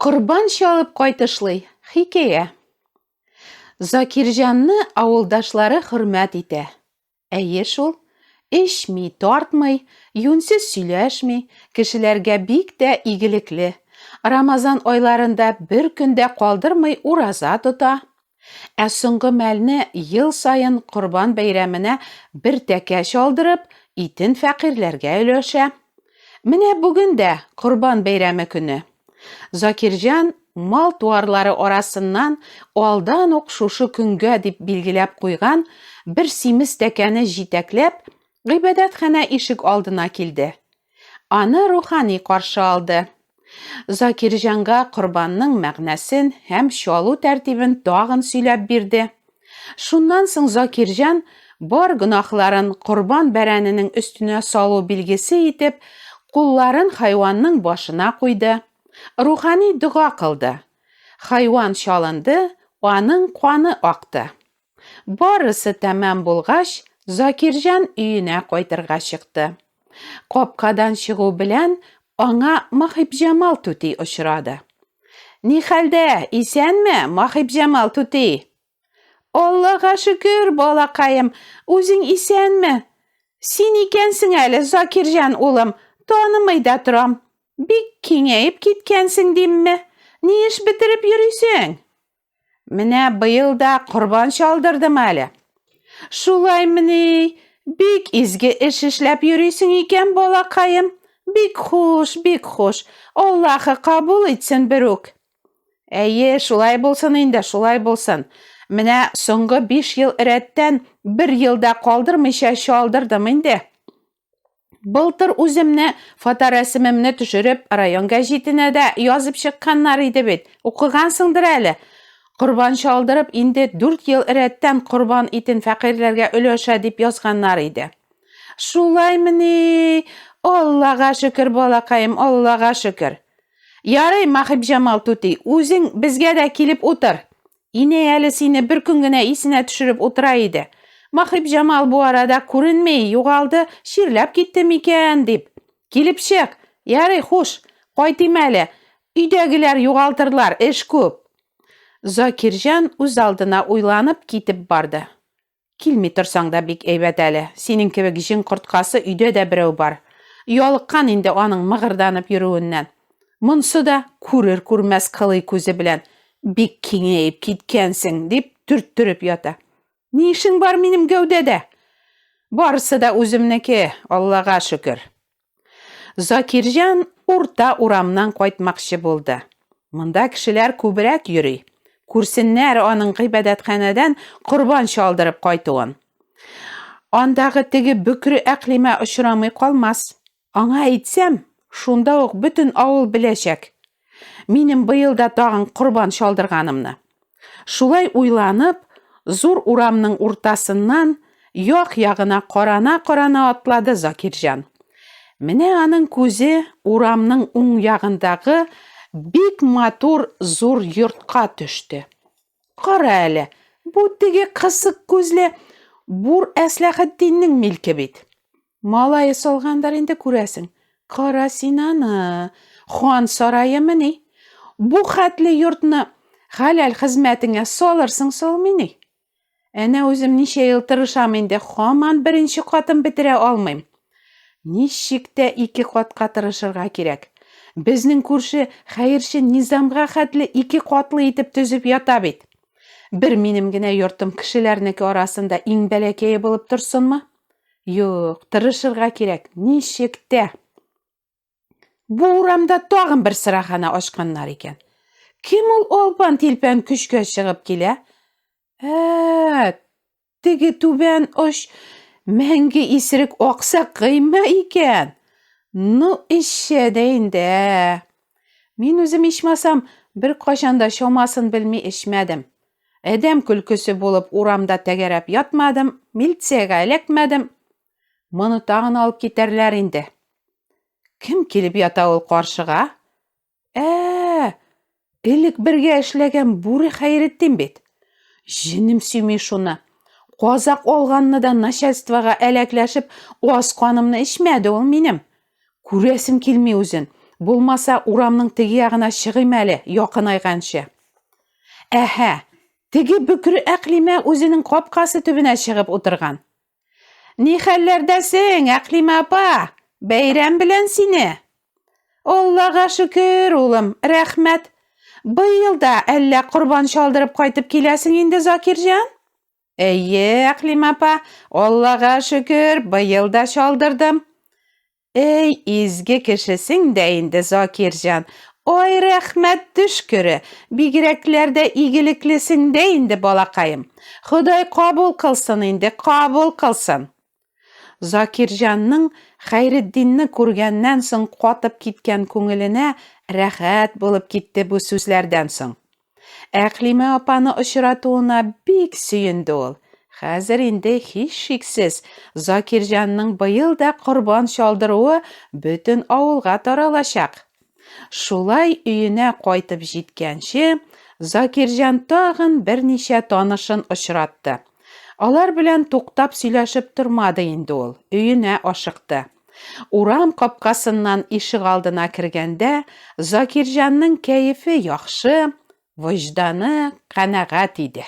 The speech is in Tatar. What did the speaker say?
Корбан чалып кайтышлый. Хикәя. Закирҗанны авылдашлары хөрмәт итә. Әйе шул, эчми, тартмый, юньсез сөйләшми, кешеләргә бик тә игелекле. Рамазан айларында бер көн дә калдырмый ураза тота. Ә соңгы мәлне ел саен Корбан бәйрәменә бер тәкә чалдырып, итен фәкыйрьләргә өләшә. Менә бүген дә Корбан бәйрәме көне. Закирҗан мал-туарлары арасыннан алдан ук шушы көнгә дип билгеләп куйган бер симез тәкәне җитәкләп, гыйбадәтханә ишек алдына килде. Аны рухани каршы алды. Закирҗанга корбанның мәгънәсен һәм чалу тәртибен тагын сөйләп бирде. Шуннан соң Закирҗан бар гөнаһларын корбан бәрәненең өстенә салу билгесе итеп, кулларын хайванның башына куйды. Рухани дога кылды. Хайван чалынды, аның каны акты. Барысы тәмам булгач, Закирҗан өенә кайтырга чыкты. Капкадан чыгу белән аңа Махипҗамал түти очрады. Ни хәлдә, исәнме, Махипҗамал түти? Аллага шөкер, балакаем, үзең исәнме? Син икәнсең әле, Закирҗан улым, танымый да торам. Бик киңәеп киткәнсең димме? Ни эш бетереп йөрисең? Менә быел да корбан чалдырдым әле. Шулаймыни? Бик изге эш эшләп йөрисең икән, балакаем. Бик хуш, бик хуш. Аллаһы кабул итсен берүк. Әйе, шулай булсын инде, шулай булсын. Менә соңгы 5 ел рәттән бер ел да калдырмыйча чалдырдым инде. Былтыр үземне фоторәсемемне төшереп район гәҗитенә дә язып чыкканнар иде бит. Укыгансыңдыр әле. Корбан чалдырып, инде дүрт ел рәттән корбан итен фәкыйрьләргә өләшә дип язганнар иде. Шулаймыни? Аллага шөкер, балакаем, Аллага шөкер. Ярый, Махипҗамал түти, үзең безгә дә килеп утыр. Инәй әле сине бер көн генә исенә төшереп утыра иде. Махипҗамал бу арада күренми, югалды, чирләп китте микән, дип. Килеп чык. Ярый, хуш. Кайтыйм әле. Өйдәгеләр югалтырлар, эш күп. Закирҗан үз алдына уйланып китеп барды. Килми торсаң да бик әйбәт әле, синең кебек җен корткасы өйдә дә берәү бар. Ялыккан инде аның мыгырданып йөрүеннән. Монсы да күрер-күрмәс кылый күзе белән, бик киңәеп киткәнсең, дип төрттереп ята. Ни эшең бар минем гәүдәдә? Барысы да үземнеке, Аллага шөкер. Закирҗан урта урамнан кайтмакчы булды. Монда кешеләр күбрәк йөри. Күрсеннәр аның гыйбадәтханәдән корбан чалдырып кайтуын. Андагы теге бөкре Әкълимә очрамый калмас. Аңа әйтсәм, шунда ук бөтен авыл беләчәк. Минем быел да тагын корбан чалдырганымны. Шулай уйланып, зур урамның уртасыннан як-ягына карана-карана атлады Закирҗан. Менә аның күзе урамның уң ягындагы бик матур зур йортка төште. Кара әле, бу теге кысык күзле Бур Әсләхетдиннең милке бит. Малае салгандыр инде, күрәсең. Кара син аны, хан сараемыни? Бу хәтле йортны хәләл хезмәтеңә салырсың салмыйни? Әнә үзем ничә ел тырышам инде, һаман беренче катын бетерә алмыйм. Ничек тә ике катка тырышырга кирәк. Безнең күрше хәерче Низамга хәтле ике катлы итеп төзеп ята бит. Бер минем генә йортым кешеләрнеке арасында иң бәләкәе булып торсынмы? Юк, тырышырга кирәк, ничек тә. Бу урамда тагын бер сырахана ачканнар икән. Кем ул алпан-тилпән көчкә чыгып килә? Ә, теге түбән оч мәңге исерек аксак Гыймә икән. Ну, эчә дә инде. Мин үзем ичмасам, бер кайчан да чамасын белми эчмәдем. Адәм көлкесе булып урамда тәгәрәп ятмадым, милициягә эләкмәдем. Моны тагын алып китәрләр инде. Кем килеп ята ул каршыга? Ә, элек бергә эшләгән Бүре Хәйретдин бит. Җенем сөйми шуны. Казак алганны да начальствога әләкләшеп, аз канымны эчмәде ул минем. Күрәсем килми үзен. Булмаса, урамның теге ягына чыгыйм әле, якынайганчы. Әһә, теге бөкре Әкълимә үзенең капкасы төбенә чыгып утырган. Ни хәлләрдәсең, Әкълимә апа? Бәйрәм белән сине! Аллага шөкер, улым, рәхмәт. Быел да әллә корбан чалдырып кайтып киләсең инде, Закирҗан? Әйе, Әкълимә апа, Аллага шөкер, быел да чалдырдым. Әй, изге кешесең дә инде, Закирҗан. Ай, рәхмәт төшкере, бигрәкләр дә игелеклесең дә инде, балакаем. Ходай кабул кылсын инде, кабул кылсын. Закирҗанның Хәйретдинне күргәннән соң катып киткән күңеленә рәхәт булып китте бу сүзләрдән соң. Әкълимә апаны очратуына бик сөенде ул. Хәзер инде, һичшиксез, Закирҗанның быел да корбан чалдыруы бөтен авылга таралачак. Шулай өенә кайтып җиткәнче, Закирҗан тагын берничә танышын очратты. Алар белән туктап сөйләшеп тормады инде ул, өенә ашыкты. Урам капкасыннан ишегалдына кергәндә, Закирҗанның кәефе яхшы, вөҗданы канәгать иде.